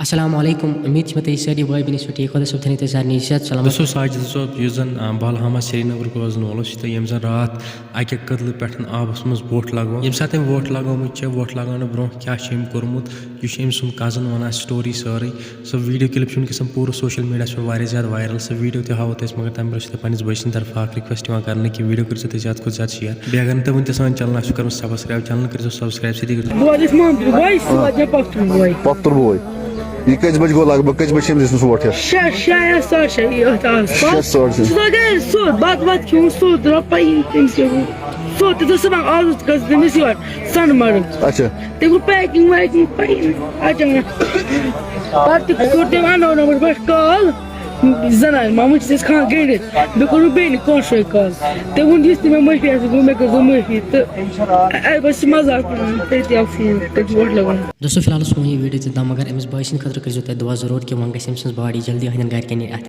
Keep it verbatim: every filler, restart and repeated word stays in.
السلام علیکم، امید چھِ مےٚ تُہۍ سٲری بٲے بیٚنہِ ٲسِو ٹھیٖک، خۄدا صٲب تھٲینو تُہۍ سارنٕے صحت سلامت۔ دوستو، ساجد صٲب، یُس زَن، آ، بالہٕ ہامہ سرینگرُک روزَن وول اوس تہٕ ییٚمۍ زَن راتھ اَکہِ کٔدلہٕ پٮ۪ٹھ آبَس منٛز وۄٹھ لگٲو، ییٚمہِ ساتہٕ أمۍ وۄٹھ لگٲومٕژ چھےٚ، وۄٹھ لگاونہٕ برونٛہہ کیٛاہ چھُ أمۍ کوٚرمُت، یہِ چھُ أمۍ سُنٛد cousin وَنان story سٲرٕے۔ سۄ video clip چھُ وٕنکیٚس پوٗرٕ social media ہَس پٮ۪ٹھ واریاہ زیادٕ viral۔ سۄ video تہِ ہاوو تۄہہِ أسۍ، مگر تَمہِ برونٛہہ چھِ تۄہہِ پنٛنِس بٲے سٕنٛدِ طرفہٕ اَکھ request یِوان کرنہٕ کہِ video کٔرِو سا تُہۍ زیادٕ کھۄتہٕ زیادٕ share۔ بیٚیہِ اگر نہٕ تۄہہِ وٕنہِ تہِ سٲنۍ channel آسِو کٔرمٕژ subscribe، channel کٔرِو سا subscribe سۭتی۔ بہٕ حظ چھُس مامتُر بوے، سُہ حظ چھُ پۄپھتُر بوے۔ پۄپھتُر بوے۔ یہِ کٔژِ بجہِ گوٚو لگ بگ؟ کٔژِ بجہِ چھِ أمِس دِژمٕژ ووٹ ہٮ۪تھ؟ شےٚ، شےٚ یا ساڑٕ شےٚ یہِ أتھۍ آس پاس۔ شےٚ ساڑٕ شےٚ۔ سُہ لگہِ سُہ بتہٕ وتہٕ کھیوٚن، سیوٚد درٛاو پَیی تٔمِس کیٛاہ گوٚو۔ سیوٚد تہِ دوٚپ صُبحن آز کھٔژ تٔمِس یور سۄنہٕ مرگ۔ اچھا۔ تٔمۍ کوٚر packing ویکِنگ پَیی نہٕ اچانک۔ پتہٕ تہِ کوٚر تٔمۍ unknown number پٮ۪ٹھ call۔ زنانہِ ما وٕچھ أسۍ خان گٔنڈِتھ۔ مےٚ کوٚر بیٚنہِ کٲنٛسہِ سۭتۍ call۔ تٔمۍ ووٚن، یُس تہِ مےٚ معٲفی آسہِ گوٚو، مےٚ کٔرۍزیو معٲفی۔ تہٕ اَسہِ باسہِ مزاق بنان، تٔتی آو فون، تٔتی ووٹ لگان۔ دوستو، فی الحال اوس سون یہِ video تہِ تام، مگر أمِس بٲے سٕنٛدِ خٲطرٕ کٔرۍزیو تُہۍ دُعا ضروٗر کہِ وۄنۍ گژھِ أمۍ سٕنٛز body جلدی أہٕنٛدٮ۪ن گرِکٮ۪ن نِنۍ اَتھِ۔